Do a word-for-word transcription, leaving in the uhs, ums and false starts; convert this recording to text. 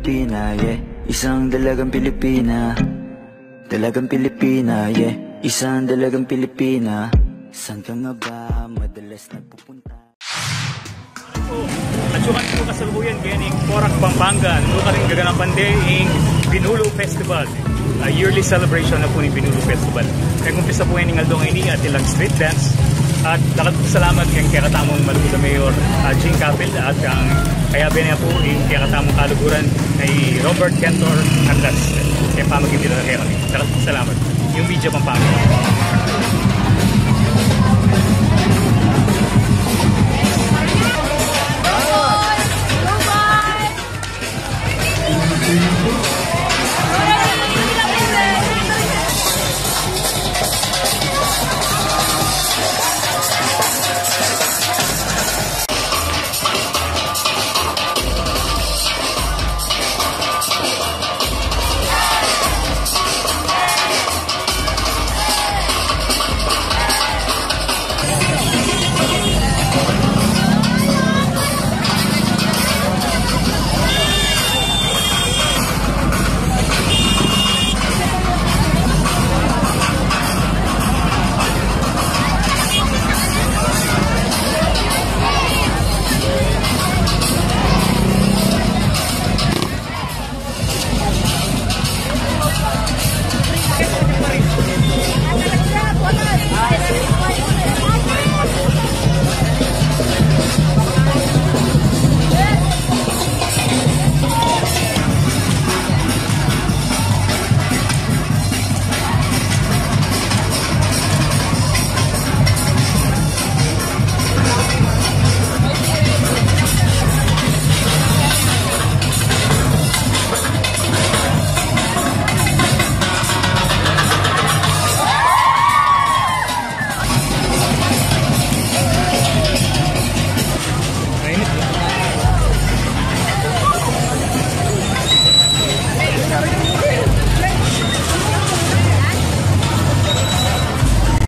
Pilipina, yeah. Isang dalagang Pilipina. Dalagang Pilipina, yeah. Isang dalagang Pilipina. Saan ka nga ba madalas nagpupunta? At yung ating kasalukuyan, kaya ni Porac, Pampanga, nung karing gaganapan de ing Binulu Festival. A yearly celebration na po ning Binulu Festival. Kaya umpisa po yan ning aldo ngeni, atin lang street dance. At dapat po salamat kay kekatamung Mayor, ah, Jing Capil, at ang kaya bene po ing kekatamung kaluguran ay Robert Cantor Atlas. Kaya pamagitan na kaya kami. Dapat po salamat. Yung video pang pamagitan.